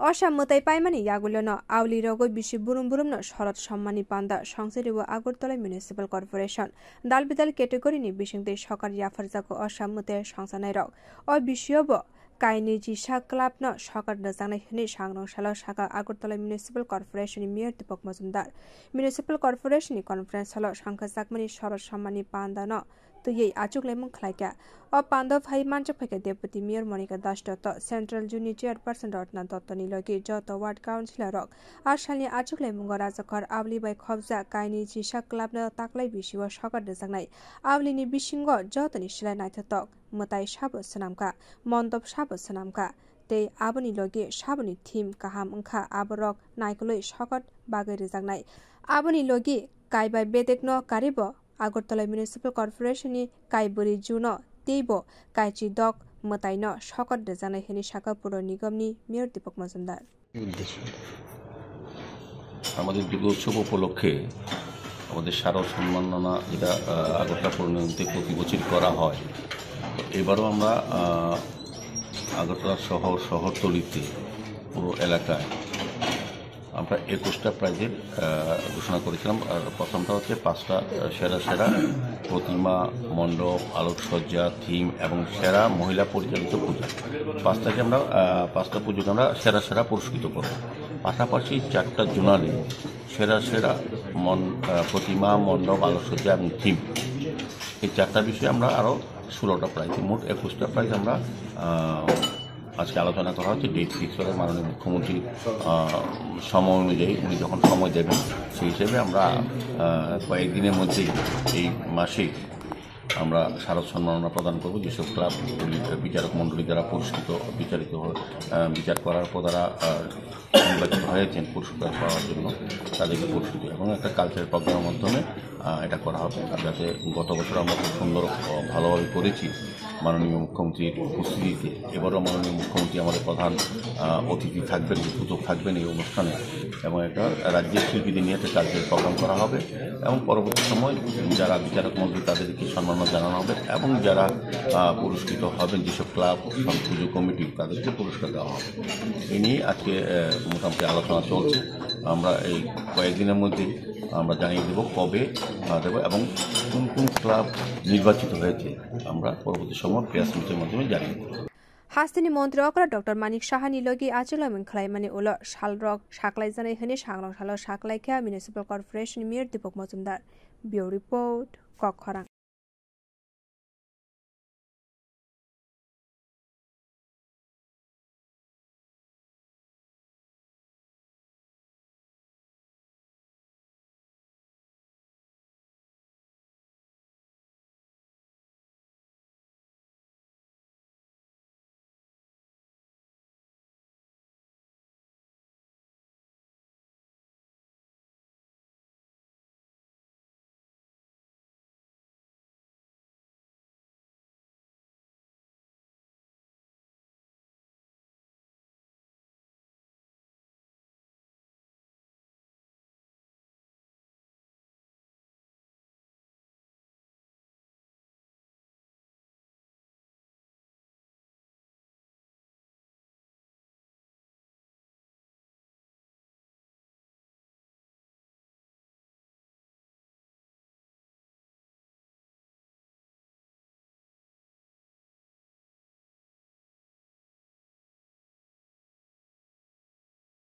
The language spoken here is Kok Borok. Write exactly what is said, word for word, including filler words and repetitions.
Osa mwtai paimani yagulono auli rogo bisi burum burumno Sharad Sammanni panda songchari o Agartala Municipal Corporation dal bidal category ni bisingtwi sokar yapharjago osa mwtai songchanairok. O bisio bo kainwi jisa club no sokar rwjaknai hwnwi sangrong salo saka Agartala Municipal Corporation ni Mayor Deepak Majumdar. Municipal Corporation ni conference hall o songkhajakmani Sharad Sammanni panda no twiwi achuklaimung khlaikha. O pando phai manchuk phaikha Deputy Mayor Monika Das Dotto, Central Zone ni Chairperson Ratna Dotto ni logi joto ward councillor rok. A salni achuklaimungo Rajakhor Auli bai khobjak kainwi jisa club no taklai bisio sokar rwjaknai. Auli ni bisingo jotoni silai naithotok, mwtai sabo swnamkha, mondop sabo swnamkha, tei aboni logi saboni theme kaham wngkha aborok naikolwi sokar bagwi rwjaknai. Aboni logi kaibai bedekno karibo Agartala Municipal Corporation ni kaibwrwi juno teibo kaichi dok mwtaino sokot rwjaknai hwnwi sakha Puro Nigam ni Mayor Deepak Majumdar. আমাদের দুর্গা উৎসব উপলক্ষে আমাদের শারদ সম্মাননা, যেটা, আহ, আগরতলা পৌর নিগমতে প্রতি বছরই করা হয়, তো এবারও আমরা, আহ, আগরতলা শহর, শহরতলিতে পুরো এলাকায় আমরা একুশটা প্রাইজের, আহ, ঘোষণা করেছিলাম। আর প্রথমটা হচ্ছে পাঁচটা, আহ, সেরা সেরা প্রতিমা, মণ্ডপ, আলোকসজ্জা, থিম এবং সেরা মহিলা পরিচালিত পূজা। পাঁচটাকে আমরা, আহ, পাঁচটা পুজোকে আমরা সেরা সেরা পুরস্কৃত করব। পাশাপাশি চারটা জোনালে সেরা সেরা মন-, আহ, প্রতিমা, মণ্ডপ, আলোকসজ্জা এবং থিম, এই চারটা বিষয়ে আমরা আরও ষোলোটা প্রাইজ, মোট একুশটা প্রাইজ আমরা, আহ, আজকে আলোচনা করা হচ্ছে। ডেট ফিক্স করে মাননীয় মুখ্যমন্ত্রী, আহ, সময় অনুযায়ী উনি যখন সময় দেবেন, সেই হিসেবে আমরা, আহ, কয়েকদিনের মধ্যেই এই মাসে আমরা শারদ সম্মাননা প্রদান করব। যেসব ক্লাব বিচারক মণ্ডলী দ্বারা পুরস্কৃত, বিচারিত, আহ, বিচার করার পর তারা, আহ, নির্বাচিত হয়েছেন পুরস্কার পাওয়ার জন্য, তাদেরকে পুরস্কৃত এবং একটা কালচারাল প্রোগ্রামের মাধ্যমে, আহ, এটা করা হবে। আর যাতে গত বছর আমরা খুব সুন্দর, আহ, ভালোভাবে করেছি মাননীয় মুখ্যমন্ত্রীর উপস্থিতিতে, এবারও মাননীয় মুখ্যমন্ত্রী আমাদের প্রধান, আহ, অতিথি থাকবেন, উদ্বোধক থাকবেন এই অনুষ্ঠানে, এবং একটা রাজ্যের শিল্পীদের নিয়ে একটা কালচারাল প্রোগ্রাম করা হবে এবং পরবর্তী সময় যারা বিচারক মণ্ডলী তাদেরকে সম্মাননা জানানো হবে এবং যারা, আহ, পুরস্কৃত হবেন, যেসব ক্লাব, পুজো কমিটি, তাদেরকে পুরস্কার দেওয়া হবে। এই নিয়ে আজকে, আহ, মোটামুটি আলোচনা চলছে। আমরা এই কয়েকদিনের মধ্যে আমরা জানিয়ে দেব কবে, আহ, দেব এবং কোন কোন ক্লাব নির্বাচিত হয়েছে, আমরা পরবর্তী সময় প্রেস মিটের মাধ্যমে জানিয়ে দেব। Hasteni montri okra Doctor Manik Saha ni logi achuklamung khlaimani ulo salrok saklaijaknai hwnwi sangrong salo saklaikha Municipal Corporation ni Mayor Deepak Majumdar. Bureau Report, Kokkhorang.